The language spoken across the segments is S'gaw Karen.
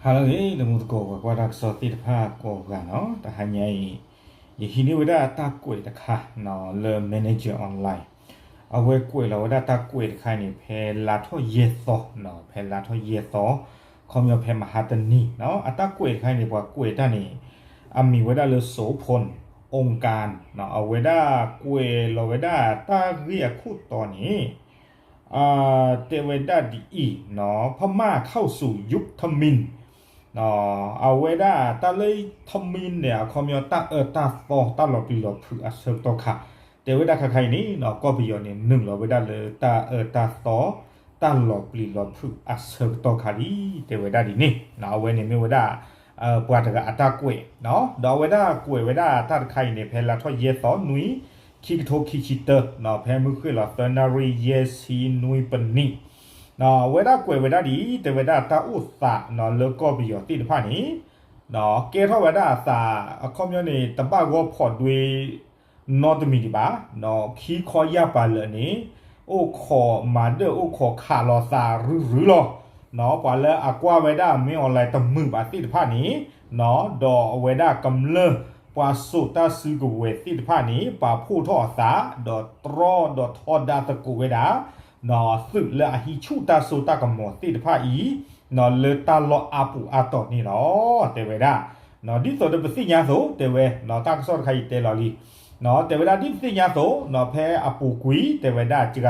ဟါလၢအဂ့ၤ တမူသကိး ပှၤကွၢ်တၢ်ကစီၣ်သ့ၣ်တဖၣ်ကိးဂၤနီၤ, တဟါညါအံၤ ယဟံးန့ၢ်ဝဲဒၣ်တၢ်ကွဲးတခါနီၤ လၢ Manager Online အဝဲကွဲးလီၤဝဲဒၣ်တၢ်ကွဲးတခါအံၤန့ၣ် ဖဲလါထီၣ်ယဲၢ်သီနီၤ, ဖဲလါထီၣ်ယဲၢ်သီ ခီပညီဖဲမဟါတနံၤနီၤ, အတၢ်ကွဲးတခါအံၤန့ၣ် ပှၤကွဲးတၢ်န့ၣ် အမံၤဝဲဒၣ်လၢ โสภณ องค์การ နီၤ, အဝဲဒၣ်ကွဲးလီၤဝဲဒၣ်တၢ်ဂ့ၢ်အခိၣ်တီန့ၣ် တဲဝဲဒၣ်ဒ်အံၤနီၤ, พม่าเข้าสู่ยุคทมิฬ် အဝဲဒၣ်တၢ်လၢ ทมิฬ် န့ၣ် အခီပညီတၢ်အၢတၢ်သီ တၢ်လီၤပျံၤလီၤဖုးအဆၢကတီၢ်ခါ, တဲဝဲဒၣ်ခါခါအံၤန့ၣ်နီၤ ကီၢ်ပယီၤန့ၣ် နုာ်လီၤဝဲဒၣ်လၢတၢ်အၢတၢ်သီ တၢ်လီၤပျံၤလီၤဖုးအဆၢကတီၢ်ခါလံ, တဲဝဲဒၣ်ဒ်န့ၣ်နီၤ, အဝဲန့ၣ်မ့ၢ်ဝဲဒၣ် ပှၤတဂၤအတၢ်ကွဲးနီၤ, ဒီးအဝဲဒၣ်ကွဲးဝဲဒၣ်တၢ်တခါအံၤန့ၣ် ဖဲလါထီၣ်ယဲၢ်သီနွံ ခံကထိခံဆံတၢနီၤ, ဖဲမုၢ်ဃ့ၢ်လီၤသၢနၣ်ရံၣ်ယဲၢ်ဆံနွံပနံး အဝဲဒၣ်ကွဲးဝဲဒၣ်ဒ်အံၤ, တဲဝဲဒၣ်တၢ်အိၣ်သးနီၤ လၢကီၢ်ပယီၤသ့ၣ်တဖၣ်န့ၣ် ကဲထီၣ်ဝဲဒၣ်အသး အခီပညီန့ၣ် တဘၣ်ဂီၢ်ဖီးဒွ့ နီတမံၤဒံးဘၣ်, ခံခီယၢ်ပၤလၢာ်န့ၣ် အိၣ်ခိးမၤဒၢၣ်အိၣ်ခိးခးလီၤသးရုရုလီၤ, ပှၤလၢအကွၢ်ဝဲဒၣ် မင်းအောင်လှိုင် တမုာ်ဘၣ်သ့ၣ်တဖၣ်န့ၣ် ဒီးအဝဲဒၣ်ကမျၢၢ်ပှၤစိာ်တၢ်စုကဝဲၤသ့ၣ်တဖၣ်န့ၣ် ပာ်ဖှိၣ်ထီၣ်အသး ဒီးတြီဒီးထီဒါသကိးဝဲဒၣ် သုးလၢအဟံးဆူၣ်တၢ်စိတၢ်ကမီၤသ့ၣ်တဖၣ်အံၤ လၢတၢ်လီၢ်အါပူၤအါတီၤန့ၣ်လီၤ. တဲဝဲဒၣ် ဒ်သိးဒီးပသ့ၣ်ညါအသိး တဲဝဲ တၢ်ကစီၣ်တခါအံၤတဲလီၤလံ တဲဝဲဒၣ်ဒ်ပသ့ၣ်ညါအသိး ဖဲအပူၤကွံာ် တဲဝဲဒၣ်စှၤသီ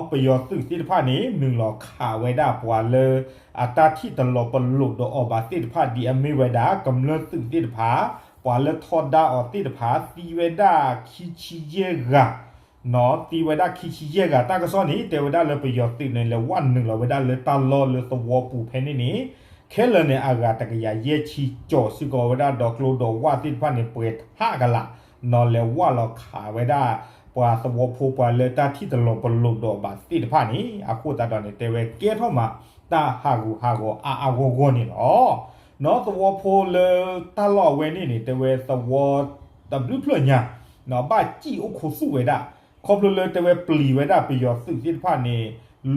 ပယီၤသုးသ့ၣ်တဖၣ်န့ၣ် နုာ်လီၤခးဝဲဒၣ်ပှၤလၢ အတၢ်ထံၣ်တလီၤပလိာ်ဒီးအီၤဘၣ်သ့ၣ်တဖၣ် ဒ်အမ့ၢ်ဝဲဒၣ် ကမျၢၢ်သုးသ့ၣ်တဖၣ် ပှၤလၢထီဒါအီၤသ့ၣ်တဖၣ် သံဝဲဒၣ်ခံဆံယဲၢ်ဂၤ သံဝဲဒၣ်ခံဆံယဲၢ်ဂၤ တၢ်ကစီၣ်န့ၣ် တဲဝဲဒၣ်လၢပယီၤသုးန့ၣ် လဲၤဝဲနုာ်လီၤဝဲဒၣ်လၢတၢ်လီၢ်လၢသဝီပူၤဖဲန့ၣ်န့ၣ် ခဲလၢာ်န့ၣ် အဂၤတကယၤယဲၢ်ဆံကၠီၤစ့ၢ်ကီးဝဲဒၣ် ဒီးကျိဒီးဝၣ်သ့ၣ်တဖၣ်န့ၣ် ပှဲၤထးကလာ် လဲၤဝၢ်လီၤခးဝဲဒၣ် ပှၤသဝီဖိပှၤလၢတၢ်ထံၣ်တလီၤပလိာ်ဒီးဘၣ်သ့ၣ်တဖၣ်န့ၣ် အဃိသတးဒီးန့ၣ် တဲဝဲကဲထီၣ်မး တၢ်ဟးဂူာ်ဟးဂီၤအါအါဂီၢ်ဂီၢ်န့ၣ်လီၤ. သဝီဖိလၢတၢ်လီၢ်အဝဲန့ၣ်န့ၣ် တဲဝဲသဝီ တဘျုးဖျၢၣ်ညါ ဘၣ်စံၣ်အိၣ်ခိးသူၣ်ဝဲဒၣ် ခီဖျိလၢတဲဝဲပျံၤဝဲဒၣ်ပယီၤသုးသ့ၣ်တဖၣ်န့ၣ်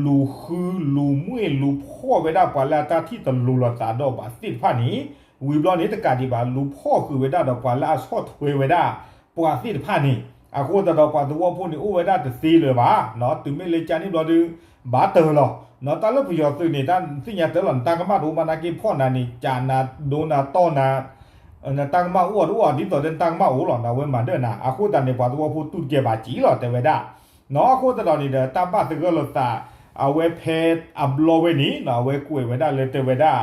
လူၤဃု လူၤမွံၣ် လူၤဖီၣ်ဝဲဒၣ်ပှၤလၢအတၢ်ထံၣ်တလိၤလိာ်သးဒီးဘၣ်သ့ၣ်တဖၣ်န့ၣ် ဝံၤဘျီန့ၣ်တကးဒံးဘၣ် လူၤဖီၣ်ဃုာ်ဝဲဒၣ်ဒီးပှၤလၢအဆီၣ်ထွဲဝဲဒၣ် ပှၤသ့ၣ်တဖၣ်န့ၣ် အဃိသတးဒီးပှၤသဝီဖိန့ၣ်အိၣ်ဝဲဒၣ်တသ့လၢၤဘၣ် တုၤမ့ၢ်လၢကန့ၣ်ဘျီဒုး ဘၣ်တၢၢ်လီၤ တၢ်လၢပယီၤသုးန့ၣ် တၢ်သ့ၣ်ညါတၢ်လီၤ နတၢ်ကမၣ်တအိၣ်ဘၣ်နာ်က့ဖီၣ်နၤန့ၣ် ကးနၤဒိနၤတီၢ်နၤ နတၢ်ကမၣ်အိၣ်အီၤတအိၣ်အီၤ ဒ်သိးဒီးနတၢ်ကမၣ်အိၣ်လီၤ နဝဲမၤဒၢၣ်နၤ အဃိသတးန့ၣ် ပှၤသဝီဖိတူၢ်တကဲဘၣ်စံၣ်လီၤ တဲဝဲဒၣ် အဃိသတးဒီးန့ၣ်ဒီး တၢ်ဘၣ်သဂၢၢ်လိာ်သး အဝဲဖဲအဘျီဝဲန့ၣ် အဝဲကွဲးဝဲဒၣ်လၢတဲဝဲဒၣ်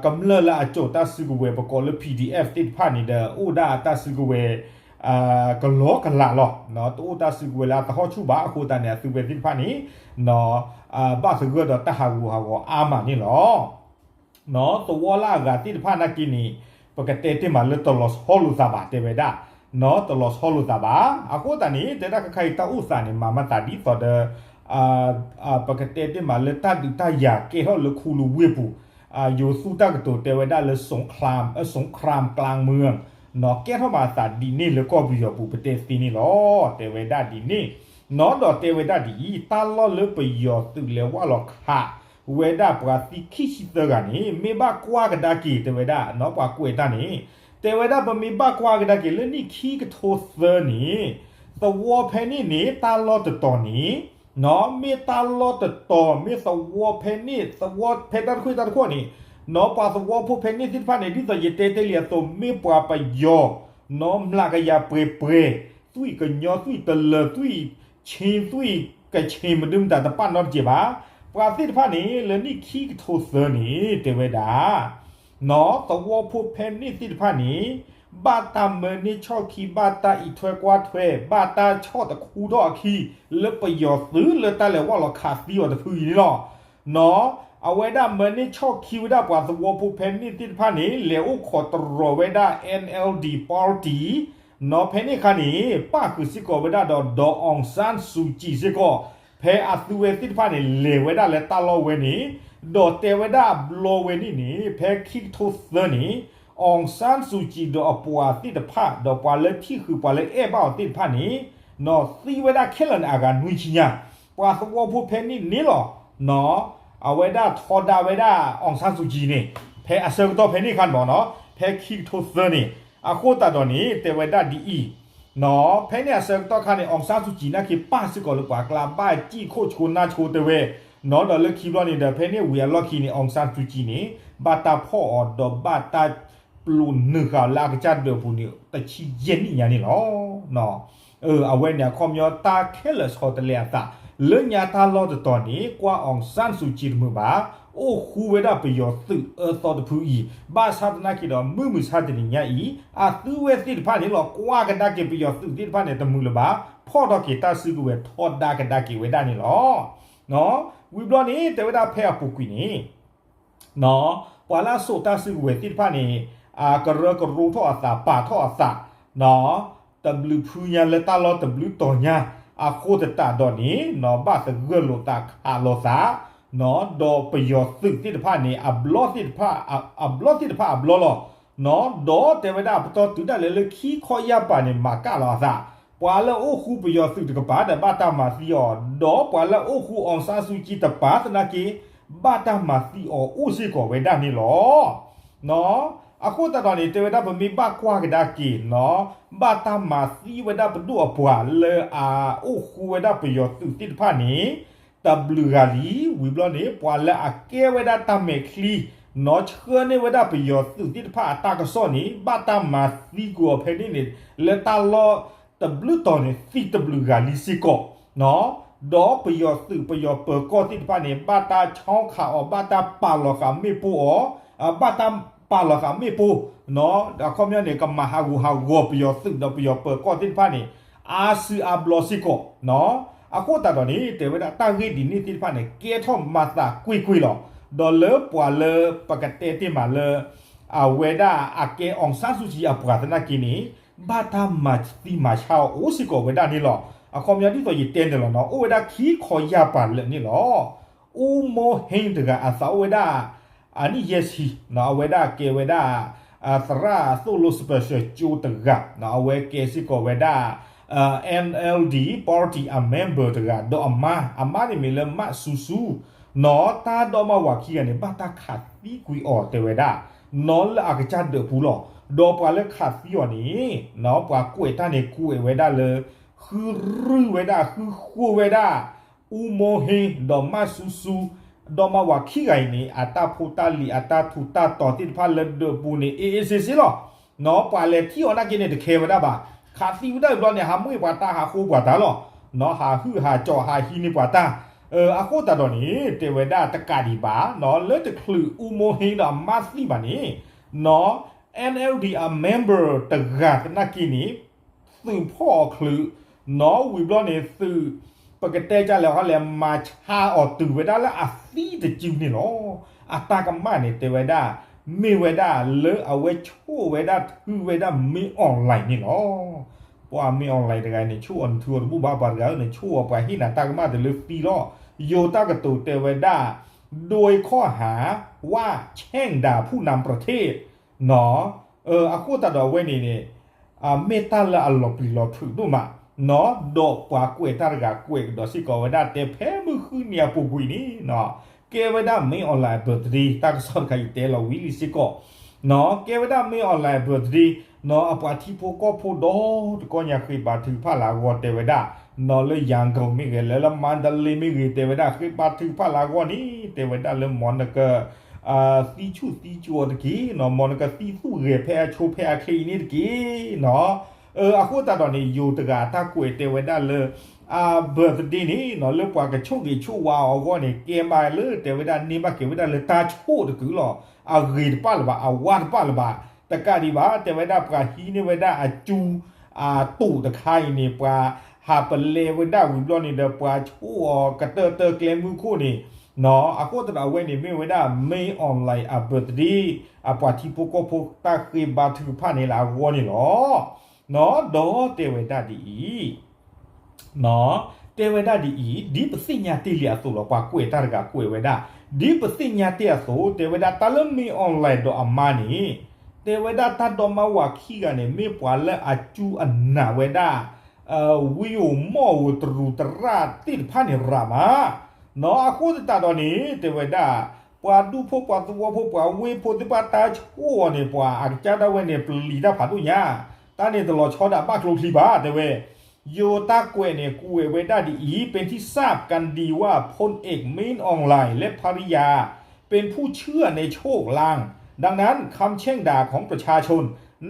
ကမျၢၢ်လၢအစိာ်တၢ်စုကဝဲၤ ပကိးလၢ PDF သ့ၣ်တဖၣ်န့ၣ်ဒီး အိၣ်ဒၣ်တၢ်စုကဝဲၤ ကလီကလးလီၤ တအိၣ်တၢ်စုကဝဲၤလၢအသဟီၣ်ဆူၣ်ဘၣ် အဃိသတးန့ၣ် အသုဝဲသ့ၣ်တဖၣ်န့ၣ် ဘၣ်သဂၢၢ်ဒီးတၢ်ဟးဂူာ်ဟးဂီၤအါမးန့ၣ်လီၤ. သဝီလၢအဂၤသ့ၣ်တဖၣ်နာ်က့န့ၣ် ပကတဲတ့ၢ်မးလၢတလီၤဆီလိာ်သးဘၣ် တဲဝဲဒၣ် တလီၤဆီလိာ်သးဘၣ် အဃိသတးန့ၣ် တဲဒၣ်ခဲခါအံၤတၢ်အိၣ်သးန့ၣ် မၤမၤသးဒ်သိးဒီး ပကတဲတ့ၢ်မးလၢတၢ်ဒုးတၢ်ယၤကဲထီၣ်လၢခူလူဝ့ၢ်ပူၤ ယိၤသူတၢ်ကတိၤတဲဝဲဒၣ်လၢ สงคราม เอ่อ สงครามกลางเมือง ကဲထီၣ်မးသးဒ်န့ၣ်လၢကီၢ်ပယီၤပူၤ ပတဲသ့န့ၣ်လီၤ တဲဝဲဒၣ်ဒ်န့ၣ် ဒီးတဲဝဲဒၣ်ဒ်အံၤ တၢ်လီၢ်လၢပယီၤသုးလဲၤဝၢ်လီၤခး ဝဲဒၣ်ပှၤသံခံဆံသၢဂၤန့ၣ် မ့ၢ်ဘၣ်ကွၢ်ကဒါက့ၤ တဲဝဲဒၣ် ပှၤကွဲးတၢ်န့ၣ် တဲဝဲဒၣ်ပမ့ၢ်ဘၣ်ကွၢ်ကဒါက့ၤလၢနံၣ်ခံကထိသၢန့ၣ် သဝီဖဲန့ၣ်န့ၣ် တၢ်လီၢ်တတီၤန့ၣ် မ့ၢ်တၢ်လီၢ်တတီၤ မ့ၢ်သဝီဖဲန့ၣ် သဝီဖဲတၢ်တခွ့ၣ်တၢ်တခီန့ၣ် ပှၤသဝီဖိဖဲန့ၣ်သ့ၣ်တဖၣ်န့ၣ် ဒ်သိးယတဲတ့ၢ်လံအသိး မ့ၢ်ပှၤပယီၤ မျးကယၤပှဲၤပှဲၤ သွံၣ်ကညီ သွံၣ်တလၢၤ သွံၣ်ဆ့သွံၣ်ကဆ့ၣ် မဒုမတၤတပာ်နီတစဲးဘၣ်. ပှၤသ့ၣ်တဖၣ်န့ၣ် လၢနံၣ်ခံကထိသၢန့ၣ် တဲဝဲဒၣ် သဝီဖိဖဲန့ၣ်သ့ၣ်တဖၣ်န့ၣ် ဘၣ်တၢ်မၢန့ၢ်ဆီၣ်ခံ ဘၣ်တၢ်အံးထွဲကွၢ်ထွဲ ဘၣ်တၢ်ဆီၣ်တခူထီၣ်အခံ လၢပယီၤသုးလၢတၢ်လဲၤဝၢ်လီၤခးသံအီၤတဖုအံၤန့ၣ်လီၤ. အဝဲဒၣ်မၢန့ၢ်ဆီၣ်ခံဝဲဒၣ်ပှၤသဝီဖိဖဲန့ၣ်သ့ၣ်တဖၣ်န့ၣ် လဲၤအိၣ်ခိးတရီၤဝဲဒၣ် NLD party နီၤ ဖဲန့ၣ်အခါန့ၣ် ပၣ်ဃုာ်စ့ၢ်ကီးဝဲဒၣ်ဒီး ဒေါ်အောင်ဆန်းစုကြည်စ့ၢ်ကီး ဖဲအသုဝဲသ့ၣ်တဖၣ်န့ၣ် လဲၤဝဲဒၣ်လၢတၢ်လီၢ်ဝဲန့ၣ် ဒီးတဲဝဲဒၣ်အဘျီဝဲန့ၣ်န့ၣ် ဖဲခံကထိသၢန့ၣ် အောင်ဆန်းစုကြည် ဒီးအပှၤသ့ၣ်တဖၣ် ဒီးပှၤလၢထံၣ်ဃုာ်ပှၤလၢအဲၣ်ဘၣ်အီၤသ့ၣ်တဖၣ်န့ၣ် နီၤ သံဝဲဒၣ်ခဲလၢာ်န့ၣ် အဂၤနွံဆံညါ ပှၤသဝီဖိဖဲန့ၣ်န့ၣ်လီၤ. နီၤ အဝဲဒၣ်ထီဒါဝဲဒၣ် အောင်ဆန်းစုကြည် န့ၣ် ဖဲအဆၢကတီၢ်ဖဲန့ၣ်အခါန့ၣ်မ့ၢ်နီၤ ဖဲခံကထိသၢန့ၣ် အဃိသတးဒီးန့ၣ် တဲဝဲဒၣ်ဒ်အံၤ ဖဲန့ၣ်အဆၢကတီၢ်ခါန့ၣ် အောင်ဆန်းစုကြည် နာ်က့ၤပၢ်စ့ၢ်ကီးလၢပှၤကျါ ဘၣ်စံၣ်ခိၣ်ဆိနါဆိတဲဝဲ နီၤ ဒီးလၢခံဘျီန့ၣ်ဒီး ဖဲန့ၣ်ဝံၤအလီၢ်ခံန့ၣ် အောင်ဆန်းစုကြည် န့ၣ် ဘၣ်တၢ်ဖီၣ်အီၤဒီးဘၣ်တၢ် ပျိးနုာ်ဃာ်လၢအကစၢ်ဒၢးပူၤန့ၣ် တဆံယဲၢ်နံၣ်ညါန့ၣ်လီၤ. အဝဲန့ၣ်အခီပညီတၢ်ခဲလၢာ်ဆီတလဲအသး လၢညါတၢ်လီၢ်တတီၤန့ၣ် ကွၢ် အောင်ဆန်းစုကြည် တမုာ်ဘၣ် အိၣ်ဃူဝဲဒၣ်ပယီၤသုးအၢသီတဖုအံၤ ဘၣ်ဆၣ်သနာ်က့ဒီး မုၢ်မဆါတနံၤညါအံၤ အသုဝဲသ့ၣ်တဖၣ်န့ၣ်လီၤ ကွၢ်ကဒါက့ၤပယီၤသုးသ့ၣ်တဖၣ်န့ၣ် တမုာ်လၢၤဘၣ် ဖီၣ်ထီၣ်က့ၤတၢ်စုကဝဲၤထီဒါကဒါက့ၤဝဲဒၣ်န့ၣ်လီၤ. ဝံၤဘျီန့ၣ် တဲဝဲဒၣ်ဖဲအပူၤကွံာ်န့ၣ် ပှၤလၢအစိာ်တၢ်စုကဝဲၤသ့ၣ်တဖၣ်န့ၣ် အကရၢကရိထီၣ်အသး ပာ်ထီၣ်အသး တဘျုးဖုညါလၢတၢ်လီၢ်တဘျုးတီၤညါ အဃိသတးဒီးန့ၣ် ဘၣ်သဂၢၢ်လိာ်သးခးလိာ်သး ဒီးပယီၤသုးသ့ၣ်တဖၣ်န့ၣ် အဘျီသ့ၣ်တဖၣ် အဘျီသ့ၣ်တဖၣ်အဘျီလီၤ. ဒီးတဲဝဲဒၣ်ပတီၢ်တုၤဒၣ်လဲာ်လၢခံခီယၢ်ပၤန့ၣ် မၤကၣ်လီၤအသး ပှၤလၢအိၣ်ဃူပယီၤသုးတကပၤဒီး ဘၣ်တၢ်မၤသံအီၤ ဒီးပှၤလၢအိၣ်ဃူ အောင်ဆန်းစုကြည် တပၤသနာ်က့ ဘၣ်တၢ်မၤသံအီၤအိၣ်စ့ၢ်ကီးဝဲဒၣ်န့ၣ်လီၤ. အဃိသတးဒီးန့ၣ် တဲဝဲဒၣ်ပမ့ၢ်ဘၣ်ကွၢ်ကဒါက့ၤ ဘၣ်တၢ်မၤသံဝဲဒၣ်ပဒိၣ်အပှၤလၢအအိၣ်ဃူဝဲဒၣ်ပယီၤသုးသ့ၣ်တဖၣ်န့ၣ် တဘျုးဂၤလံ ဝံၤဘျီန့ၣ် ပှၤလၢအကဲဝဲဒၣ်တၢ်မဲာ်ချံ နီၢ်ဆှၢန့ၢ်ဝဲဒၣ်ပယီၤသုးသ့ၣ်တဖၣ်အတၢ်ကစီၣ်န့ၣ် ဘၣ်တၢ်မၤသံကွံာ်အီၤဖဲန့ၣ်န့ၣ် လၢတၢ်လီၢ်တဘျုးတီၤန့ၣ် သံတဘျုးဂၤလံစ့ၢ်ကီး ဒီးပယီၤသုးပယီၤပၢၤကီၢ်သ့ၣ်တဖၣ်န့ၣ် ဘၣ်တၢ်ဆီၣ်ခးအီၤ ဘၣ်တၢ်ပာ်လီၤဃာ်မ့ၣ်ပိၢ်အီၤ ဘၣ်တၢ်ပာ်လီၤဃာ်မ့ၣ်ပိၢ် အခီပညီန့ၣ် ကမၤဟးဂူာ်ဟးဂီၤပယီၤသုးဒီးပယီၤပၢၤကီၢ်သ့ၣ်တဖၣ်န့ၣ် အါစုအါဘျီစ့ၢ်ကီး အဃိသတးဒီးန့ၣ် တဲဝဲဒၣ်တၢ်ဂ့ၢ်ဒ်န့ၣ်သ့ၣ်တဖၣ်န့ၣ် ကဲထီၣ်မၤသးကွ့ၢ်ကွ့ၢ်လီၤ. ဒီးလၢပှၤလၢပကတဲတ့ၢ်မးလၢ အဝဲဒၣ်အကဲ အောင်ဆန်းစုကြည် အပှၤသနာ်က့န့ၣ် ဘၣ်တၢ်မၤသံမၤဆါအီၤအိၣ်စ့ၢ်ကီးဝဲဒၣ်န့ၣ်လီၤ. အခီပညီဒ်သိးယတဲန့ၣ်လီၤနီၤ အိၣ်ဝဲဒၣ်ခံခီယၢ်ပၤလၢာ်န့ၣ်လီၤ. အူမိၢ်ဟ့တဂၤအသးအိၣ်ဝဲဒၣ် အနံၣ်ယဲၢ်ဆံ အဝဲဒၣ်ကဲဝဲဒၣ် သရၣ်သိၣ်လိ special ကၠိတဂၤ အဝဲကဲစ့ၢ်ကီးဝဲဒၣ် NLD party အ member တဂၤ ဒီးအမါ အမါန့ၣ်မ့ၢ်လၢမးစူစူ နီၢ် တၢ်ဒီမါဝၤခံဂၤန့ၣ် ဘၣ်တၢ်ခးသံကွံာ်အီၤတဲဝဲဒၣ် နီၢ် လၢအကစၢ်ဒၢးပူၤလီၤ. ဒီးပှၤလၢခးသံအီၤန့ၣ် နီၢ် ပှၤကွဲးတၢ်န့ၣ်ကွဲးဝဲဒၣ်လၢ ဃုရူၢ်ဝဲဒၣ် ဃုဃိဝဲဒၣ် အူမိၢ်ဟ့ ဒီးမးစူစူ ဒီမါဝၤခံဂၤအံၤန့ၣ် အတၢ်ဖိတၢ်လံၤ အတၢ်ထူးတၢ်တီၤသ့ၣ်တဖၣ်လၢဒၢးပူၤန့ၣ် အ့ၣ်အ့ၣ်စ့စ့လီၤ. နီၢ် ပှၤလဲၤထံၣ်အီၤနာ်က့န့ၣ် တခဲဝဲဒၣ်ဘၣ်. ခးသံဝဲဒၣ်ဘျီန့ၣ် ဟးမ့ၢ်ပှၤတၢ်ဟးဃိပှၤတၢ်လီၤ. နီၢ် ဟးဟုၣ်ဟးကၠီၤ ဟးဟံးန့ၢ်ပှၤတၢ် အဃိသတးဒီးန့ၣ် တဲဝဲဒၣ်တကးဒံးဘၣ် နီၢ် လၢတချုးအူမိၢ်ဟ့ဒီးအမါသံဘၣ်န့ၣ် နီၢ် NLD အ member တဂၤသနာ်က့န့ၣ် သုးဖီၣ်အီၤချုး နီၢ် ဝံၤဘျီန့ၣ်သုး ပကတဲကလဲၤဟီလဲၤမၤဆါအီၤတုၤဝဲဒၣ်လၢအသံတစုန့ၣ်လီၤ. အတၢ်ကမၣ်န့ၣ် တဲဝဲဒၣ် မ့ၢ်ဝဲဒၣ်လၢအဝဲဆိၣ်ဝဲဒၣ်ထုးဝဲဒၣ်မ့ၢ် online န့ၣ်လီၤ. ပှၤမ့ၢ် online တဂၤန့ၣ် ဆိၣ်အီၤနထုးအီၤတဘူၣ်ဘၣ် ပှၤတဂၤန့ၣ် ဆိၣ်အီၤပှၤဟ့ၣ်နၤတၢ်ကမၣ်တလၢသံလီၤ. ယိၤတၢ်ကတိၤတဲဝဲဒၣ် ဒွဲခီၣ်ဟး ဝၣ်ဆဲၣ်ဒၤဖူၣ်နၢ်ပြထ့ၣ် နီၢ် အဃိသတးဒီးအဝဲန့ၣ်န့ၣ် မ့ၢ်တၢ်လၢအလီၤပျံၤလီၤဖုးဒိၣ်မး နီၢ် ဒီးပှၤကွဲးတၢ်တဂၤကွဲးကဒီးစ့ၢ်ကီးဝဲဒၣ် တဲဖဲမုၢ်ဃုနံၤအပူၤကွံာ်န့ၣ် နီၢ် ကဲဝဲဒၣ်မ့ၢ် online birthday တၢ်ကစီၣ်တခါအံၤတဲလီၤဝံၤလံစ့ၢ်ကီး နီၢ် ကဲဝဲဒၣ်မ့ၢ် online birthday နီၢ် အပှၤထံဖိကီၢ်ဖိဒီတကီၢ်ညါဃ့ဘါထုကဖၣ်လၢအဂီၢ်တဲဝဲဒၣ် နီၢ် လၢ ရန်ကုန် မ့ၢ်ဂ့ၤ လၢ လၢ မန္တလေး မ့ၢ်ဂ့ၤ တဲဝဲဒၣ် ဃ့ဘါထုကဖၣ်လၢအဂီၢ်န့ၣ် တဲဝဲဒၣ်လၢမ်နက သံဆူၣ်သံကၠူအီၤတက့ၢ် နီၢ် မ်နကသံသူၣ်ဂဲၤဖဲအဆိဖဲအချ့အံၤန့ၣ်တက့ၢ် နီၢ် အဃိသတးဒီးန့ၣ် ယိၤတဂၤအတၢ်ကွဲးတဲဝဲဒၣ်လၢ အ birthday န့ၣ် နီၢ် လၢပှၤကဆိၣ်ဂ့ၤဆိၣ်ဝါအီၤအဂီၢ်န့ၣ် ကဲမးလၢတဲဝဲဒၣ်န့ၢ်ဘၣ်က့ၤဝဲဒၣ်လၢတၢ်ဆိၣ်တကုာ်လီၤ. အဂ့ၤတပၣ်လၢၤဘၣ် အဝါတပၣ်လၢၤဘၣ် တကးဒံးဘၣ် တဲဝဲဒၣ်ပှၤဟံးန့ၢ်ဝဲဒၣ်အကၠူ အတိာ်တခါအံၤန့ၣ် ပှၤဟးပလဲဝဲဒၣ်ဝံၤဘျီန့ၣ်ဒီး ပှၤဆိၣ်အီၤကတၢၢ်တၢၢ်ကျဲမုၢ်ခိၣ်န့ၣ် နီၢ် အဃိသတးဒီးအဝဲန့ၣ်မ့ၢ်ဝဲဒၣ် မ့ၢ် online အ birthday အပှၤထံဖိကီၢ်ဖိတၢ်ဃ့ဘါထုကဖၣ်န့ၣ်လၢအဂီၢ်န့ၣ်လီၤ. နီၢ် ဒီးတဲဝဲဒၣ်ဒ်အံၤ နီၢ် တဲဝဲဒၣ်ဒ်အံၤ ဒ်ပသ့ၣ်ညါတ့ၢ်လံအသိးလီၤ ပှၤကွဲးတၢ်တဂၤကွဲးဝဲဒၣ် ဒ်ပသ့ၣ်ညါတ့ၢ်အသိး တဲဝဲဒၣ်တၢ်လၢမ့ၢ် online ဒီးအမါန့ၣ် တဲဝဲဒၣ်တၢ်ဒီမါဝၤခံဂၤန့ၣ် မ့ၢ်ပှၤလၢအကၠူအနးဝဲဒၣ် ဝံဧိၤမီၢ်ဧိၤတရူးတရၣ်သ့ၣ်တဖၣ်န့ၣ်ရးမး နီၢ်အဃိသတးဒီးန့ၣ် တဲဝဲဒၣ် ပှၤဒူဖိပှၤသဝီဖိပှၤဝ့ၢ်ဖိသ့ၣ်တဖၣ်တၢ်ဆိၣ်အီၤန့ၣ် ပှၤအကစၢ်ဒၣ်ဝဲန့ၣ် ပျံၤတၢ်ဖးဒိၣ်ညါ, တၢ်န့ၣ်တလီၤဆီဒၣ်ဘၣ်ကျိချံဘၣ် တဲဝဲ ယိၤတၢ်ကွဲးန့ၣ် ကွဲးဝဲဒၣ်ဒ်အံၤ เป็นที่ทราบกันดีว่า พลเอก เมน อองไลน์ และภรรยา เป็นผู้เชื่อในโชคลาง ดังนั้นคำแช่งด่าของประชาชน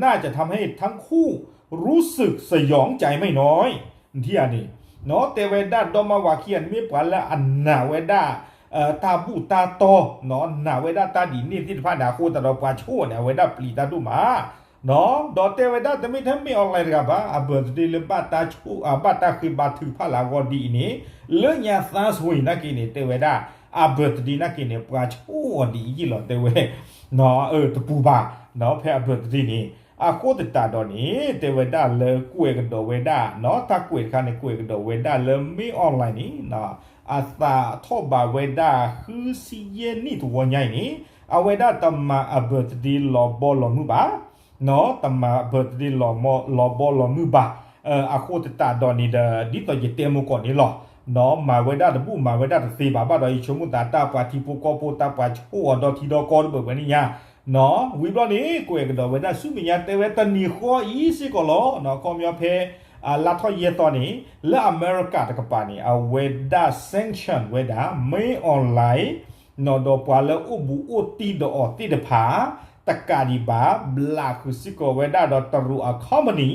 น่าจะทำให้ทั้งคู่รู้สึกสยองใจไม่น้อย ထံၣ်ဧါန့ၣ် နီၢ်တဲဝဲဒၣ် ဒီမါဝၤခံဂၤန့ၣ် မ့ၢ်ပှၤလၢအနာ်ဝဲဒၣ် တၢ်ဘူၣ်တၢ်တီ နာ်ဝဲဒၣ်တၢ်ဒ်န့ၣ်သ့ၣ်တဖၣ်န့ၣ် အဃိသတးဒီးပှၤဆိၣ်အီၤန့ၣ် အဝဲဒၣ်ပျံၤတၢ်ဒိၣ်မး ဒီးတဲဝဲဒၣ် တမ့ၢ်ထဲ မင်းအောင်လှိုင် တဂၤဘၣ် အ birthday လၢဘၣ်တၢ်ဃ့ဘါထုကဖၣ်လၢအဂီၢ်ဒ်အံၤန့ၣ် လၢညါသါဆိၣ်အံၤနာ်က့န့ၣ် တဲဝဲဒၣ် အ birthday နာ်က့န့ၣ် ပှၤဆိၣ်အီၤဒ်အံၤယ့ၢ်လီၤ တဲဝဲ တပူၤဘၣ် ဖဲအ birthday န့ၣ် အဃိသတးဒီးန့ၣ် တဲဝဲဒၣ်လၢကွဲးကဒီးဝဲဒၣ် တၢ်ကွဲးတခါန့ၣ် ကွဲးကဒီးဝဲဒၣ်လၢ မင်းအောင်လှိုင် န့ၣ် အသးထီၣ်ဘးဝဲဒၣ် ဃုဆံယဲၢ်နံၣ်သဝီညါအံၤန့ၣ် အဝဲဒၣ်တမၤအ birthday လီၤဘီလီၤမုၢ်ဘၣ် တမၤ birthday လီၤဘီလီၤမုၢ်ဘၣ် အဃိသတးဒီးန့ၣ်ဒီး ဒ်သိးယတဲမိၢ်ကီၢ်န့ၣ်လီၤ မၤဝဲဒၣ်တဘူၣ်မၤဝဲဒၣ်တသ့ဘၣ် ဘၣ်ဒီးယဆိကမိၣ်သးတၢ်ပှၤထံဖိကီၢ်ဖိတၢ်ပှၤဆိၣ်အီၤဒီထံဒီကီၢ်တဘၢၣ်ဘၣ်န့ၣ်ညါ ဝံၤဘျီန့ၣ် ကွဲးကဒီးဝဲဒၣ်ဆူမဲာ်ညါတဲဝဲတနံၤဃီအံၤစ့ၢ်ကီးလီၤ ခီပညီဖဲ လါထီၣ်ယဲၢ်သီန့ၣ် လၢအမဲရကၤတကပၤန့ၣ် အဝဲဒၣ် sanction ဝဲဒၣ် မင်းအောင်လှိုင် ဒီးပှၤလၢအိၣ်ဘူးအိၣ်တံၢ်ဒီးအီၤသ့ၣ်တဖၣ် တကးဒံးဘၣ် ဘျးဃုာ်စ့ၢ်ကီးဝဲဒၣ်ဒီးတရူးအ company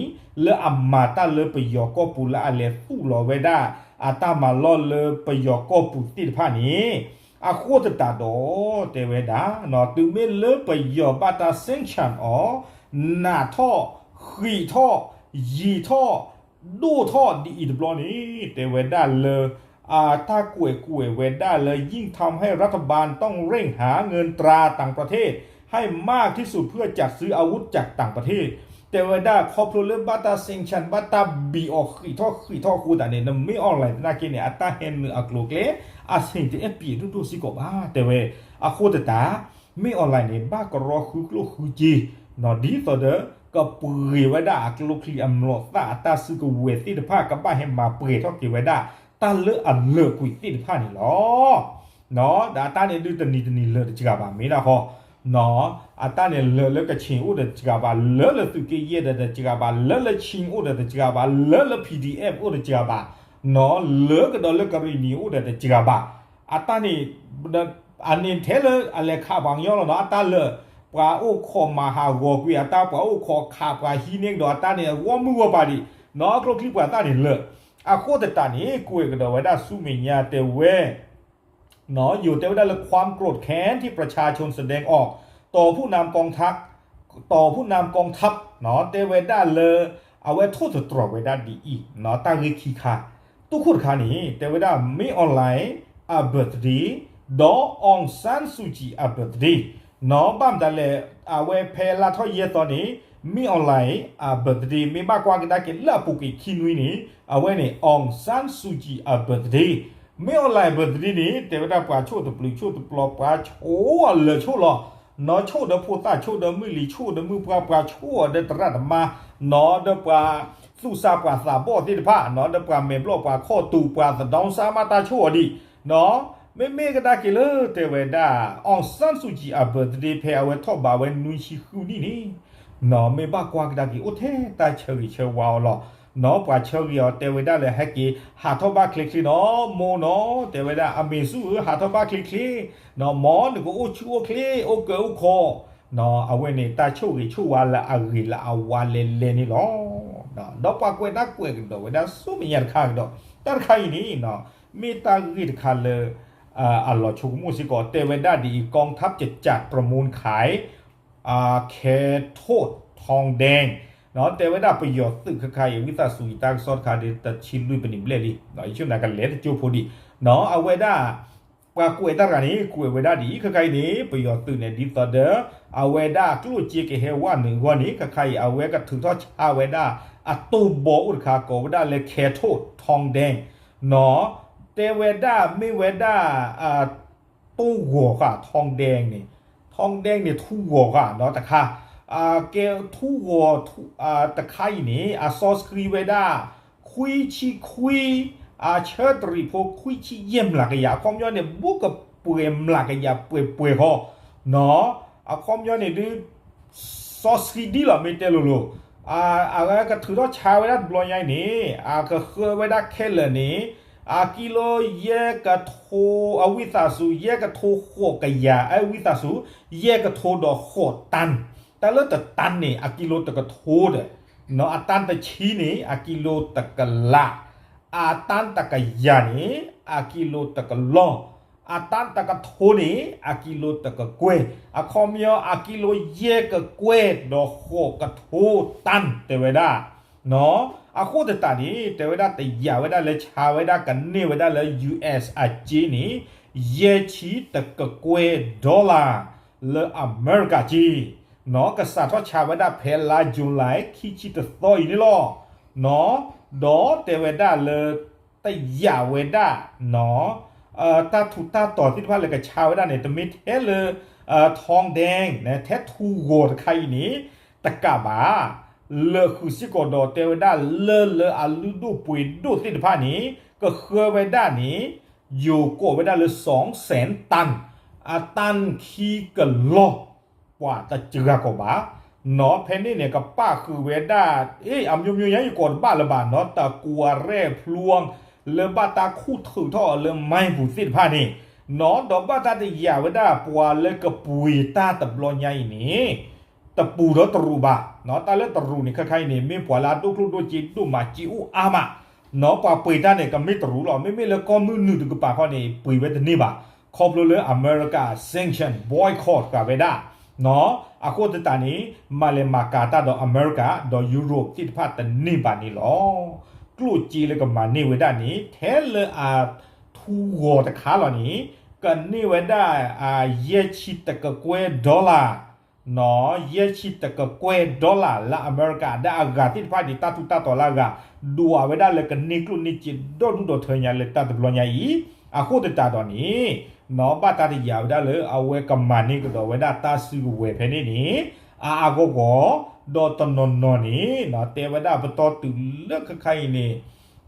လၢအမၤတၢ်လၢပယီၤကီၢ်ပူၤလၢအလဲၤသူၣ်လီၤဝဲဒၣ် အတၢ်မၤလီၢ်လၢပယီၤကီၢ်ပူၤသ့ၣ်တဖၣ်န့ၣ် အဃိသတးဒီး တဲဝဲဒၣ် တုၤမ့ၢ်လၢပယီၤဘၣ်တၢ် sanction အီၤ နာ်ထီၣ် ဃံးထီၣ် ယံာ်ထီၣ် ဒိၣ်ထီၣ်ဒ်အံၤတဘျီန့ၣ် တဲဝဲဒၣ်လၢ အတၢ်ကွဲးကွဲးဝဲဒၣ်လၢ ยิ่งทำให้รัฐบาลต้องเร่งหาเงินตราต่างประเทศให้มากที่สุดเพื่อจัดซื้ออาวุธจากต่างประเทศ တဲဝဲဒၣ်ခီဖျိလၢဘၣ်တၢ် sanction ဘၣ်တၢ်ဘံးအီၤဃံးထီၣ်ဃံးထီၣ်အဃိသတးန့ၣ် နမ့ၢ် online သနာ်က့န့ၣ် အတၢ်ဟဲနုာ်အကျိၤအကျဲ အဆ့ၣ်တအဲၣ်ပံၤဒိၣ်ဒိၣ်စ့ၢ်ကီးဘၣ် တဲဝဲ အဃိသတး မ့ၢ် online န့ၣ် ဘၣ်ကရီဃုကျိၣ်ဃုစ့ ဒ်သိးဒီး ကပှ့ၤဝဲဒၣ်အကျိချံအမျိာ်သၣ်အတၢ်စုကဝဲၤသ့ၣ်တဖၣ် ကဘၣ်ဟဲမၤပှဲၤထီၣ်က့ၤဝဲဒၣ် တၢ်လၢအလၢာ်ကွံာ်သ့ၣ်တဖၣ်န့ၣ်လီၤ. ဒီးအတၢ်န့ၣ်ဒုးတနံၤတနံၤလၢာ်တစှၤဘၣ် မ့ၢ်ဒၣ်ဃီ အတၢ်န့ၣ်လၢာ်လၢကခ့ၣ်အိၣ်ဒီးတစှၤဘၣ် လၢာ်လၢသုးက့ယဲၢ်ဒီးတစှၤဘၣ် လၢာ်လၢခ့ၣ်အိၣ်ဒီးတစှၤဘၣ် လၢာ်လၢ PDF အိၣ်ဒီးတစှၤဘၣ် လၢာ်ကဒီးလၢကရံၣ်နံၤအိၣ်ဒီးတစှၤဘၣ် အတၢ်န့ၣ် အန့ၣ်ထဲလၢအလဲၤခးပှၤကညီလီၤနီၤ အတၢ်လၢာ် ပှၤအိၣ်ခိးမၤဟးဂီၤကွံာ်အတၢ် ပှၤအိၣ်ခိးခးပှၤဟံးန့ၢ်ကဒီးအတၢ်န့ၣ် ဂီၢ်မုၢ်ဂီၢ်ပၤဒံး နီၢ်ကျိချံပှၤသၣ်န့ၣ်လၢာ် အဃိသတးန့ၣ် ကွဲးကဒီးဝဲဒၣ်ဆူမဲာ်ညါတဲဝဲ ယိၤတဲဝဲဒၣ်လၢ ความโกรธแค้นที่ประชาชนแสดงออก ต่อผู้นำกองทัพ ต่อผู้นำกองทัพ တဲဝဲဒၣ်လၢ အဝဲထိၣ်သတြီၤဝဲဒၣ်ဒ်အံၤ တၢ်ဂ့ၢ်ခံခါ တိၢ်ခိၣ်တခါန့ၣ် တဲဝဲဒၣ် မင်းအောင်လှိုင် အ birthday ဒီး အောင်ဆန်းစုကြည် အ birthday ဘၣ်မတၤလဲၣ် အဝဲဖဲလါထီၣ်ယဲၢ်သီန့ၣ် မင်းအောင်လှိုင် အ birthday မ့ၢ်ဘၣ်ကွၢ်ကဒါက့ၤလၢအပူၤကွံာ်ခံနွံန့ၣ် အဝဲန့ၣ် အောင်ဆန်းစုကြည် အ birthday မင်းအောင်လှိုင် အ birthday န့ၣ် တဲဝဲဒၣ်ပှၤဆိၣ်တပျုာ်ဆိၣ်တပျီၤ ပှၤဆိၣ်အီၤလၢာ်ဆိၣ်လီၤ နီၢ်ဆိၣ်ဒီးဖိသၣ်ဆိၣ်ဒီးမုၢ်လံၤဆိၣ်ဒီးမုၢ်ပှၢ်ပှၤဆိၣ်အီၤဒီးသရၣ်သမါ နီၢ်ဒီးပှၤသူၣ်စၢ်ပှၤသးဘီၣ်သ့ၣ်တဖၣ် နီၢ်ဒီးပှၤမဲာ်ဘျီၣ်ပှၤခီၣ်တူာ်ပှၤသဒီစါမးတၢ်ဆိၣ်အီၤဒံး မ့မ့ၢ်ကဒါက့ၤလၢတဲဝဲဒၣ် အောင်ဆန်းစုကြည် အ birthday ဖဲအဝဲထီၣ်ဘးဝဲနွံဆံဃုနံၣ်န့ၣ် နီၢ်မ့ၢ်ဘၣ်ကွၢ်ကဒါက့ၤအိၣ်ထဲတၢ်ဆၢဂ့ၤဆၢဝါအီၤလီၤ နီၢ်ပှၤဆၢဂ့ၤအီၤတဲဝဲဒၣ်လၢဟဲက့ၤဟးထီၣ်ဘၣ်ချ့ချ့နီၢ် မိၢ်နီၢ် တဲဝဲဒၣ် အမေစုဧၢ ဟးထီၣ်ဘၣ်ချ့ချ့ နီၢ်မ်နကအိၣ်ဆူၣ်အိၣ်ချ့ အိၣ်ကၢအိၣ်ခီ နီၢ်အဝဲန့ၣ်တၢ်ဆိၣ်ဂ့ၤဆိၣ်ဝါလၢအဂ့ၤလၢအဝါလဲၤလဲၤန့ၣ်လီၤ. ဒီးပှၤကွဲးတၢ်ကွဲးကဒီးဝဲဒၣ်ဆူမဲာ်ညါတခါကဒီး တၢ်တခါအံၤန့ၣ် မ့ၢ်တၢ်ဂ့ၢ်တခါလၢ အလီၤဆိကမိၣ်စ့ၢ်ကီး တဲဝဲဒၣ်ဒ်အံၤ กองทัพจะจัดประมูลขาย แคโทดทองแดง တဲဝဲဒၣ်ပယီၤသုးခဲခါအံၤ ဝံသးစူၤအံၤတၢ်ကစီၣ်တခါဒီး တဆံလွံၢ်ပနံၣ်ဘျဲၣ်လံ ယဆိကမိၣ်ကလဲၤတကၠိဖိဒံး အဝဲဒၣ် ပှၤကွဲးတၢ်တဂၤန့ၣ် ကွဲးဝဲဒၣ်ဒ်အံၤ ခဲခါအံၤန့ၣ် ပယီၤသုးန့ၣ် ဒ်သိးဒီး အဝဲဒၣ်ကျိၣ်စ့ကဟဲဝဲနုာ်အဂီၢ်န့ၣ် ခဲခါအံၤ အဝဲကထုးထီၣ်ဆါဝဲဒၣ် အတိၢ်ဘီအိၣ်တခါ ကိးဝဲဒၣ်လၢ แคโทดทองแดง နီၢ် တဲဝဲဒၣ်မ့ၢ်ဝဲဒၣ် တိၢ်ဂီၤဃာ် ทองแดง န့ၣ် ทองแดง န့ၣ် ထူဂီၤဃာ်နီၢ်တခါ ကဲထူဂီၤ တခါအံၤန့ၣ် အစီဆှံဝဲဒၣ် ခွံဆံခွံ အဆၢတရံးဖိခွံဆံယဲၢ်မျးကယၤ အခီပညီန့ၣ် ဘူးကပှဲၤမျးကယၤပှဲၤပှဲၤဃီ အခီပညီန့ၣ်ဒုး စီဆှံဒ်လီၤ မ့ၢ်တဲလိၤလိၤ အဝဲကထုးထီၣ်ဆါဝဲဒၣ်တဘျီညါအံၤန့ၣ် အကဃၢဝဲဒၣ်ခဲလၢာ်န့ၣ် အကံလိယဲၢ်ကထိ အဝံသးစူၤ ယဲၢ်ကထိဃိးကယၤ အဝံသးစူၤ ယဲၢ်ကထိဒီးဃိးတၢၢ် တၢ်လၢတတၢၢ်န့ၣ် အကံလိတကထိဒီး အတၢၢ်တဆံန့ၣ် အကံလိတကလး အတၢၢ်တကယၤန့ၣ် အကံလိတကလီၢ် အတၢၢ်တကထိန့ၣ် အကံလိတကကွဲၢ် အခီပညီ အကံလိယဲၢ်ကကွဲၢ်ဒီးဃိးကထိတၢၢ်တဲဝဲဒၣ် အဃိသတးန့ၣ် တဲဝဲဒၣ်တယာ်ဝဲဒၣ်လၢဆါဝဲဒၣ်ကန့ၢ်ဝဲဒၣ်လၢ US အစ့န့ၣ် ယဲၢ်ဆံတကကွဲၢ် dollar လၢအမဲရကၤစ့ ကစးထီၣ်ဆါဝဲဒၣ်ဖဲလါ July ခံဆံတသီအံၤန့ၣ်လီၤ. ဒီးတဲဝဲဒၣ်လၢ တယာ်ဝဲဒၣ် တၢ်ထူးတၢ်တီၤသ့ၣ်တဖၣ်လၢကဆါဝဲဒၣ်န့ၣ် တမ့ၢ်ထဲလၢ ထီဒဲ ထဲထူဂီၤတခါအံၤန့ၣ် တကးဘၣ် လၢာ်ဃုာ်စ့ၢ်ကီးဒီးတဲဝဲဒၣ်လၢလၢအလုၢ်ဒိၣ်ပှ့ၤဒိၣ်သ့ၣ်တဖၣ်န့ၣ် ကဃၢဝဲဒၣ်န့ၣ် ယိၤကိးဝဲဒၣ်လၢ စီစဲးတၢၢ် အတၢၢ်ခံကလီၢ် ပှၤတစှၤကီးဘၣ် နီၢ်ဖဲန့ၣ်န့ၣ် ကပာ်ဃုာ်ဝဲဒၣ် အမျိုးမျိုးညါ ယကိးတဘၣ်လၢၤဘၣ် နီၢ် တကွၢ်ရဲၣ်ဖျိ လၢဘၣ်တၢ်ခူၣ်ထုးထီၣ်အီၤလၢ mine ပူၤသ့ၣ်တဖၣ်န့ၣ် နီၢ် ဒီးဘၣ်တၢ်တယာ်ဝဲဒၣ်ပှၤလၢကပှ့ၤတၢ်တဘျီညါအံၤန့ၣ် တပူၤဒီးတရူးဘၣ် နီၢ် တၢ်လၢတရူးန့ၣ် ခဲခါအံၤန့ၣ် မ့ၢ်ပှၤလၢအဒိၣ်ကျိၣ်ဒိၣ်စ့ဒိၣ်မး စ့အိၣ်အါမး နီၢ် ပှၤပှ့ၤတၢ်န့ၣ် ကမ့ၢ်တရူးလီၤ မ့မ့ၢ်လၢကီၢ်မုၢ်နုာ်တကပၤခီန့ၣ် ပှ့ၤဝဲတန့ၢ်ဘၣ် ခီဖျိလၢအမဲရကၤ sanction boycott ဃာ်ဝဲဒၣ် နီၢ် အဃိသတးန့ၣ် မၤလဲၤမၤကၤတၢ်ဒီးအမဲရကၤ ဒီးယူရိးသ့ၣ်တဖၣ်တန့ၢ်ဘၣ်န့ၣ်လီၤ. ကျိၣ်စ့လၢကမၤန့ၢ်ဝဲဒၣ်န့ၣ် ထဲလၢအထူဂီၤတခါလီၤန့ၣ် ကန့ၢ်ဝဲဒၣ် ယဲၢ်ဆံတကကွဲၢ် dollar နီၢ် ယဲၢ်ဆံတကကွဲၢ် dollar လၢအမဲရကၤ ဒီးအဂၤသ့ၣ်တဖၣ်န့ၣ် တၢ်ထူးတၢ်တီၤလၢအဂၤ ဒွးဝဲဒၣ်လၢကန့ၢ်ကျိၣ်န့ၢ်စ့ဒီဒူၣ်ဒီထၢညါလၢတၢ်တဘျီညါအံၤ အဃိသတးဒီးန့ၣ် နီၢ် ဘၣ်တၢ်တယာ်ဝဲဒၣ်လၢအဝဲကမၤန့ၢ်ကဒီးဝဲဒၣ်တၢ်စုကဝဲၤဖဲန့ၣ်န့ၣ် အါအါဂီၢ်ဂီၢ် ဒီးတနီၤနီၤန့ၣ် နီၢ် တဲဝဲဒၣ်ပတီၢ်တုၤလၢခဲခါအံၤန့ၣ်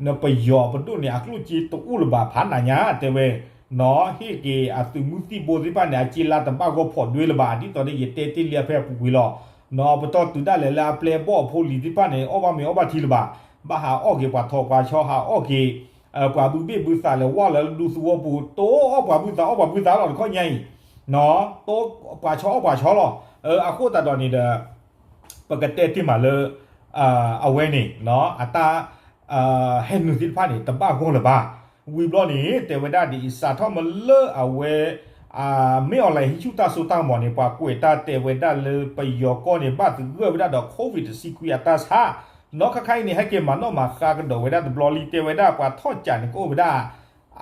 နပယီၤပဒိၣ်န့ၣ် အကျိၣ်စ့တအိၣ်လၢၤဘၣ်ဖးနးညါ တဲဝဲ နီၢ် ဟ့ၣ်က့ၤအသုးမုၢ်သံၣ်ဘိသ့ၣ်တဖၣ်န့ၣ် အစ့လါတဘၣ်ဂီၢ်ဖီၣ်ဒွဲလၢၤဘၣ် ဒ်သိးဒီးယတဲတ့ၢ်လံအဖဲအပူၤကွံာ်လီၤ. နီၢ် ပတီၢ်တုၤဒၣ်လဲာ်လၢအပျဲၢ်ဘီၣ်အဖိလံၤသ့ၣ်တဖၣ်န့ၣ် အီၣ်ဘၣ်မ့ၤအီၣ်ဘၣ်ထံလၢၤဘၣ်, ဘၣ်ဟးအီၣ်က့ၤပှၤထိးပှၤဆီ ဟးအီၣ်က့ၤ ပှၤဘုဘ့ၣ်ဘုသးလဲၤဝဲလၢဒူသဝီပူၤ တိအီၣ်ပှၤဘုသးအီၣ်ပှၤဘုသးလီၤတခီညါအံၤ, တိပှၤဆီအီၣ်ပှၤဆီလီၤ. အဃိသတးဒီးန့ၣ်ဒီး ပကတဲတ့ၢ်မးလၢ အဝဲန့ၣ် အတၢ် ဟဲနုာ်သ့ၣ်တဖၣ်န့ၣ် တဘၣ်ဂီၢ်လၢၤဘၣ်. ဝံၤဘျီန့ၣ် တဲဝဲဒၣ်ဒ်အံၤ စးထီၣ်မ့ၢ်လၢအဝဲ မ့ၢ် online ဟံးဆူၣ်တၢ်စိတၢ်ကမီၤန့ၣ် ပှၤကွဲးတၢ်တဲဝဲဒၣ်လၢပယီၤကီၢ်န့ၣ် ဘၣ်သဂၢၢ်ဝဲဒၣ်ဒီး COVID တဆံခွံအတၢ်ဆါ, နီၢ် ခဲခါအံၤန့ၣ် ဟဲက့ၤမၤနီၣ်မၤဃါကဒီးဝဲဒၣ်တဘျီလံ တဲဝဲဒၣ်ပှၤထီၣ်ကးန့ၣ်ကအိၣ်ဝဲဒၣ်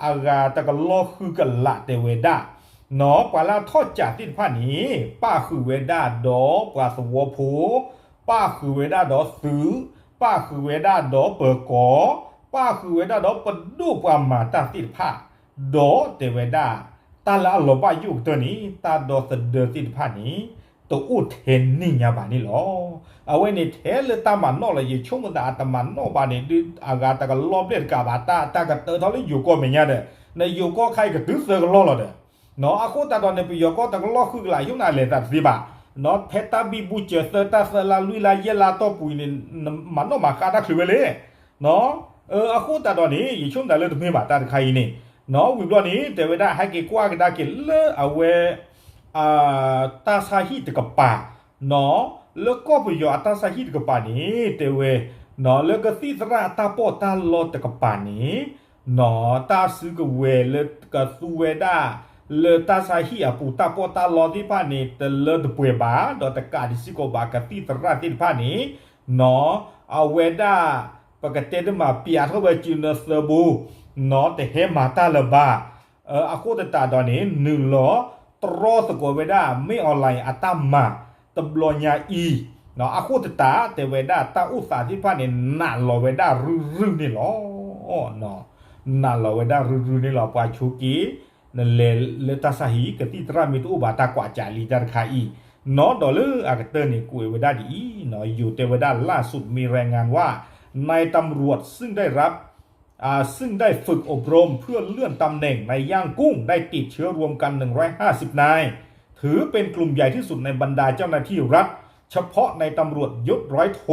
အဂၤတကလီၢ်ဃုကလးတဲဝဲဒၣ်, နီၢ် ပှၤလၢအထီၣ်ကးသ့ၣ်တဖၣ်န့ၣ် ပၣ်ဃုာ်ဝဲဒၣ်ဒီးပှၤသဝီဖိ, ပၣ်ဃုာ်ဝဲဒၣ်ဒီးသုး, ပၣ်ဃုာ်ဝဲဒၣ်ဒီးပၢၤကီၢ်, ပၣ်ဃုာ်ဝဲဒၣ်ဒီးပဒိၣ်ပှၤမၤတၢ်သ့ၣ်တဖၣ်, ဒီးတဲဝဲဒၣ် တၢ်လၢအလီၤဘၣ်ယိၣ်ကတၢၢ်န့ၣ် တၢ်ဒီသဒၢသ့ၣ်တဖၣ်န့ၣ် တအိၣ်ထဲန့ၣ်ညါဘၣ်န့ၣ်လီၤ. အဝဲန့ၣ်ထဲလၢတၢ်မၤနီၣ်လီၤ ယဆိကမိၣ်သးအတမၤနီၣ်ဘၣ်န့ၣ် ဒုးအဂၤတကလီၢ်ဘျဲၣ်တကးဘၣ် တၢ်တၢ်ကတၢၢ်ထီၣ်လၢယိၤကီၢ်မဲာ်ညါဒီး နယိၤကီၢ်ခါအံၤကတုၤသၢကလီၢ်လီၤဒီး နီၢ် အဃိသတးဒီးန့ၣ် ပယီၤကီၢ်တကလီၢ်ဃုကလး ယဆိကမိၣ်နလဲၤသးတသ့ဘၣ်, နီၢ် ဖဲတၢ်ဘံဘူစၢၤသၢတၢ်သၢလါလွံၢ်လါယဲၢ်လါတီၢ်ပူၤအံၤန့ၣ် မၤနီၣ်မၤဃါတၢ်ချုးဝဲလဲၣ်, နီၢ် အဃိသတးဒီးန့ၣ် ယဆိကမိၣ်သးလၢတမ့ၢ်ဘၣ်တၢ်တခါအံၤန့ၣ်, နီၢ် ဝံၤဘျီန့ၣ် တဲဝဲဒၣ်ဟဲက့ၤကွၢ်ကဒါက့ၤလၢအဝဲ တၢ်ဆါဟံၣ်တကပၤ, နီၢ် လၢကီၢ်ပယီၤအတၢ်ဆါဟံၣ်တကပၤန့ၣ် တဲဝဲ နီၢ် လၢကသံၣ်သရၣ်တၢ်ပီးတၢ်လီတကပၤန့ၣ် နီၢ် တၢ်စုကဝဲၤလၢကသူဝဲဒၣ် လၢတၢ်ဆါဟံၣ်အပူၤတၢ်ပီးတၢ်လီသ့ၣ်တဖၣ်န့ၣ် တလၢတပှဲၤဘၣ် ဒီးတကးဒံးစ့ၢ်ကီးဘၣ် ကသံၣ်သရၣ်သ့ၣ်တဖၣ်န့ၣ် နီၢ် အဝဲဒၣ် ပကတဲတမး ပျးထီၣ်ဝဲစုနၢသၢဘိ, နီၢ် တဟဲမၤတၢ်လၢၤဘၣ်. အဃိသတးဒီးန့ၣ် နုာ်လီၤတြီသကိးဝဲဒၣ် မ့ၢ် online အတၢ်မၤတဘျီညါအံၤ, အဃိသတး တဲဝဲဒၣ်တၢ်အိၣ်သးသ့ၣ်တဖၣ်န့ၣ် နာ်လီၤဝဲဒၣ်ရုၢ်ရုၢ်န့ၣ်လီၤ. နာ်လီၤဝဲဒၣ်ရုၢ်ရုၢ်န့ၣ်လီၤ. ပှၤဆိက့ၤ နလဲၤလၢတၢ်ဆါဟံၣ် ကသံၣ်သရၣ်မ့ၢ်တအိၣ်ဘၣ် တၢ်ကွၢ်ကးလံတၢ်တခါအံၤ, နီၢ် ဒီးလၢအကတၢၢ်န့ၣ် ကွဲးဝဲဒၣ်ဒ်အံၤ, နီၢ် ယိၤတဲဝဲဒၣ် ล่าสุดมีรายงานว่า นายตำรวจซึ่งได้รับ อ่า ซึ่งได้ฝึกอบรมเพื่อเลื่อนตำแหน่งในย่างกุ้ง ได้ติดเชื้อรวมกัน หนึ่งร้อยห้าสิบนาย ถือเป็นกลุ่มใหญ่ที่สุดในบรรดาเจ้าหน้าที่รัฐ เฉพาะในตำรวจยศร้อยโท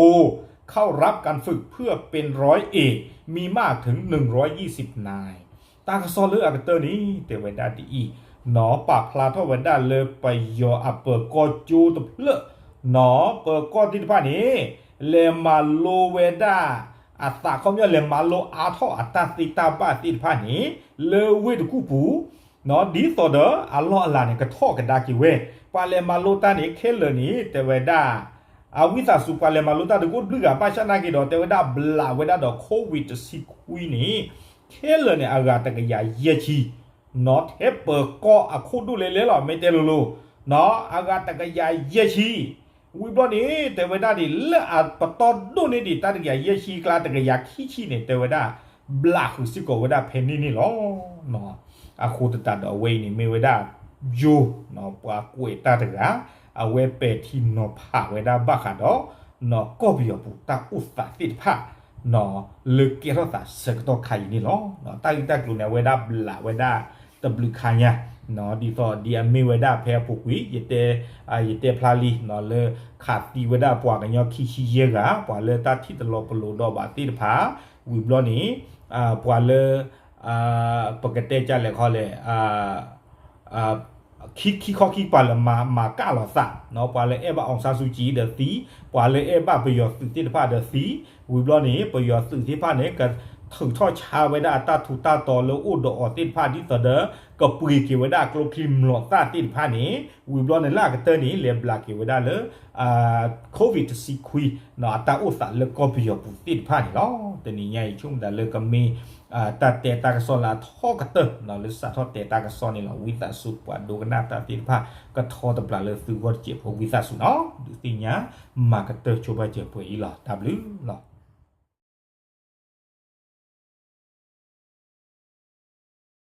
เข้ารับการฝึกเพื่อเป็นร้อยเอก มีมากถึง หนึ่งร้อยยี่สิบนาย တၢ်ကစီၣ်လၢအကတၢၢ်န့ၣ် တဲဝဲဒၣ်ဒ်အံၤ, နီၣ် ပာ်ဖျါထီၣ်ဝဲဒၣ်လၢပယီၤအပၢၤကီၢ်ကၠိတဖျၢၣ်, နီၣ် ပၢၤကီၢ်သ့ၣ်တဖၣ်န့ၣ် လဲၤမၤလိဝဲဒၣ် အသးခီပညီ လဲၤမၤလိအါထီၣ်အတၢ်သ့တၢ်ဘၣ်သ့ၣ်တဖၣ်န့ၣ် လၢဝ့ၢ်တကူၣ်ပူၤ, နီၣ် ဒ်သိးဒီးအလီၢ်အလၤန့ၣ် ကထီၣ်ကဒါက့ၤဝဲ, ပှၤလဲၤမၤလိတၢ်န့ၣ် ခဲလၢာ်န့ၣ် တဲဝဲဒၣ် အဝံသးစူၤ ပှၤလဲၤမၤလိတၢ်တကိးဘျုးဂၤ ဘၣ်ဆၣ်နာ်က့ၤဒီး တဲဝဲဒၣ်ဘျးဝဲဒၣ်ဒီး COVID တဆံခွံန့ၣ် ခဲလၢာ်န့ၣ် အဂၤတကယၤယဲၢ်ဆံ, နီၣ် ထဲပၢၤကီၢ်အခိၣ်ဒိၣ်လဲလဲလီၤ မ့ၢ်တဲလိၤလိၤ, နီၣ် အဂၤတကယၤယဲၢ်ဆံ, ဝံၤဘျီန့ၣ် တဲဝဲဒၣ်ဒ်လၢအပတီၢ်ဒိၣ်န့ၢ်ဒံး တၢ်တကယၤယဲၢ်ဆံကျါ တကယၤခံဆံန့ၣ် တဲဝဲဒၣ် ဘျးဃုာ်စ့ၢ်ကီးဝဲဒၣ်ဖဲန့ၣ်န့ၣ်လီၤ. အဃိသတးဒီးအဝဲအံၤန့ၣ်မ့ၢ်ဝဲဒၣ် ယိၤ ပှၤကွဲးတၢ်တဂၤ, အဝဲပဲာ်ထံနီၤဖးဝဲဒၣ်ဘၣ်ဃးဒီး ကီၢ်ပယီၤပူၤတၢ်အိၣ်သးသ့ၣ်တဖၣ် လၢကဲထီၣ်သးဆၢကတီၢ်ခါအံၤန့ၣ်လီၤ. တၢ်ဂ့ၢ်တၢ်ကျိၤန့ၣ် အဝဲဒၣ်ဘျးဝဲဒၣ်တဘျုးခါညါ, ဒ်သိးဒ်အမ့ၢ်ဝဲဒၣ်ဖဲအပူၤကွံာ် ယတဲဖျါလံ လၢခးသံဝဲဒၣ်ပှၤကညီခံဆံယဲၢ်ဂၤ ပှၤလၢတၢ်ထံၣ်တလီၤပလိာ်ဒီးဘၣ်သ့ၣ်တဖၣ်, ဝံၤဘျီန့ၣ် ပှၤလၢ ပကတဲကလဲာ်ခီလဲၣ် ခံခီခံပှၤလၢမၤကၣ်လိာ်သး, ပှၤလၢအဲၣ်ဘၣ် အောင်ဆန်းစုကြည် ဒီးသံ, ပှၤလၢအဲၣ်ဘၣ်ပယီၤသုးသ့ၣ်တဖၣ်ဒီးသံ, ဝံၤဘျီန့ၣ် ပယီၤသုးသ့ၣ်တဖၣ်န့ၣ် ကထုးထီၣ်ဆါဝဲဒၣ်အတၢ်ထူးတၢ်တီၤလၢအိၣ်ဒီးအီၤသ့ၣ်တဖၣ် ဒ်သိးဒီး ကပှ့ၤက့ၤဝဲဒၣ်ကျိချံမျိာ်သၣ်သ့ၣ်တဖၣ်န့ၣ် ဝံၤဘျီန့ၣ်လၢအကတၢၢ်န့ၣ် လဲၤဘျးက့ၤဝဲဒၣ်လၢ COVID တဆံခွံ အတၢ်အိၣ်သးလၢကီၢ်ပယီၤပူၤသ့ၣ်တဖၣ်န့ၣ်လီၤ. တနံၤညါအံၤ ဆိကမိၣ်သးလၢကမ့ၢ် တၢ်တဲတၢ်ကစီၣ်လၢအထီကတၢၢ် လၢစးထီၣ်တဲတၢ်ကစီၣ်န့ၣ်လီၤ. ဝံသးစူၤပှၤဒိကနၣ်တၢ်သ့ၣ်တဖၣ် ကထီတပျးလၢသုဂီၢ်တစဲးဖိ ဝံသးစူၤနီၤ ဒုးသ့ၣ်ညါမၤကတၢၢ်ဆိဘၣ်စၢၤပှဲၤအံၤလီၤ. တၢ်ဘျုးလီၤ.